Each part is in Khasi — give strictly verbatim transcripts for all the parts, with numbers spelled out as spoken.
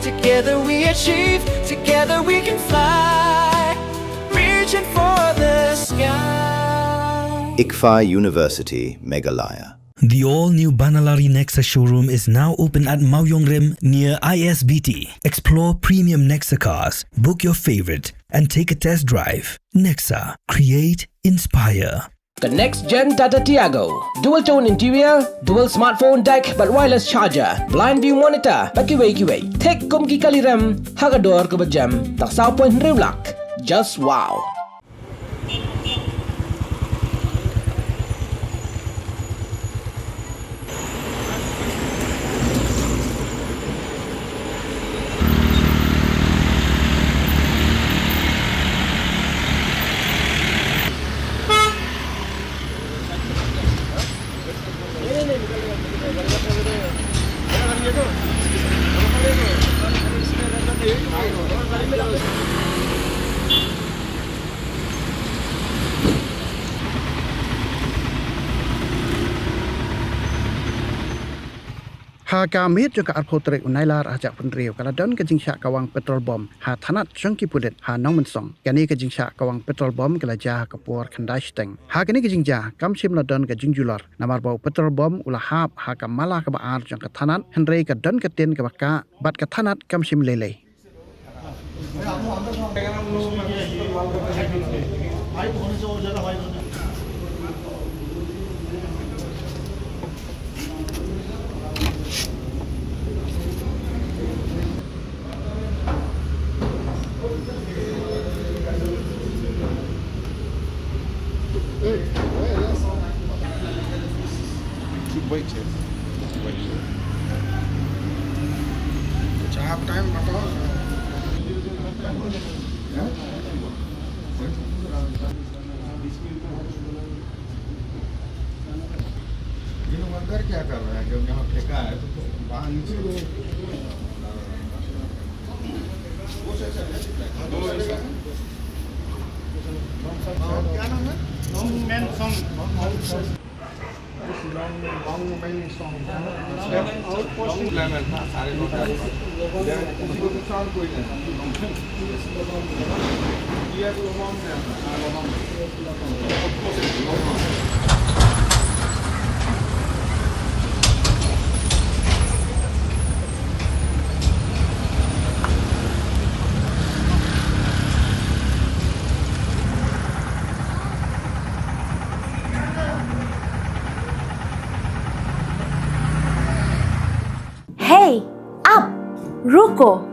Together we achieve, together we can fly. Reaching for the sky. ICFAI University, Meghalaya. The all-new Banalari Nexa showroom is now open at Mawïong Rim near I S B T. Explore premium Nexa cars, book your favorite, and take a test drive. Nexa, create, inspire. The next gen Tata Tiago. Dual tone interior, dual smartphone deck bad wireless charger, blind view monitor bad kiwei kiwei. Thik kum ki kali rem ha ka dor kaba jem tang saw point hynriew lak. Just wow. Ha ka miet jong ka arphew tarik u Nailar ha Jaiñtia ka la don ka jingshah kawang petrol bomb ha thanat jong ki pulit ha Nongmensong. Kane ka jingshah kawang petrol bomb ka la jia ha ka por khyndai shiteng. Ha kane ka jingjia kam shym la don ka jingjulor namar ba u petrol bomb u la hap ha ka mala kaba ar jong ka thanat, hynrei ka don ka tin kaba kah bad ka thanat kam shym lei lei. Wait, wait, yes. Wait, yes. Wait, yes. Jab time, bata. ये लोग अंदर क्या कर रहे हैं? जब यहाँ फेंका है, तो, तो बाहर नीचे। और क्या नाम है? Long man song। Hei, ap, ruko.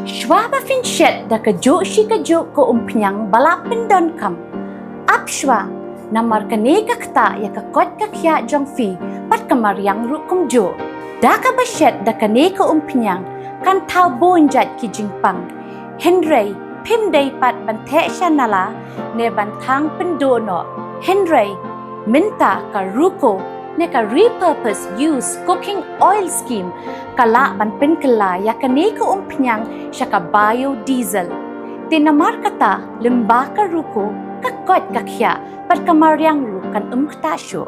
Shuwa ba phin shet da kajuh shi kajuh ka umphniang ba la pyndonkam, ap shuwa, namar kane ka ktah ïa ka koit ka khiah jong phi bad ka mariang ruh kumjuh. Da kaba shet da kane ka umphniang kan thaw bun jait ki jingpang. Hynrei phim dei pat ban theh sha nala ne ban thang pynduh noh. Hynrei mynta ka ruko ne ka repurpose use cooking oil scheme ka lah ban pynkylla ïa kane ka umphniang sha ka biodiesel. Te namar kata lyngba ka ruko ka koit ka khiah bad ka mariang ruh kan ym ktah shuh.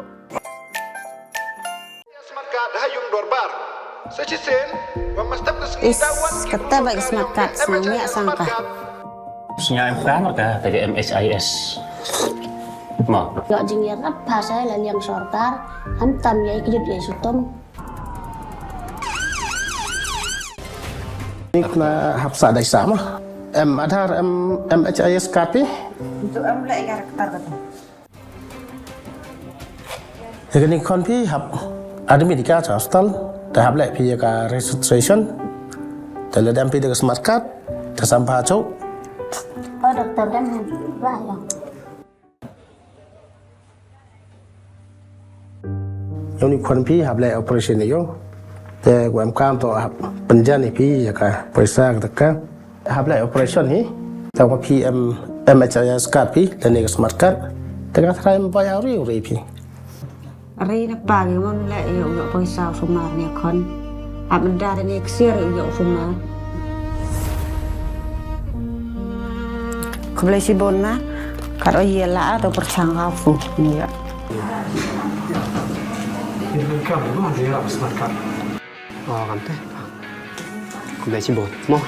Is, kata ba ka smart card, snang ïa sang ka. Sngewbha ka MHIS. Mo. Ïoh jingïarap ha sa la liang sorkar, khamtam ïa ki jut ïa sutum. Ni kena hap sa dai sa mo. Em Aadhaar, em MHIS card phi. Itu em leh ïa ka rektar kata. Ïa kane khon phi hap admit ïa ka sha hospital, te hap leh phi ïa ka registration, te lada em phi da ka smart card, te sam pha chok. Oh, doktor, dang hap bah ïa. Ïa une khon phi hap leh operation ïa u. Te u em kam to hap pynjan ïa phi ïa ka poisa ka taka. Hap leh operation hi. Tang ba phi em MHIS card phi lane ka smart card. Te ka tharai em bai auri uri phi. Ri na pa ngi mon leh ïa u ïoh poisa u sumar ne khon. Hap menda ne ksiar ïa u ïoh u sumar. Khublei shibun ma. Kat o ïa la to pyrchang ka fu ni ïa. Ini kan ma dia smart card. Oh, kan teh. Bye shibun mo.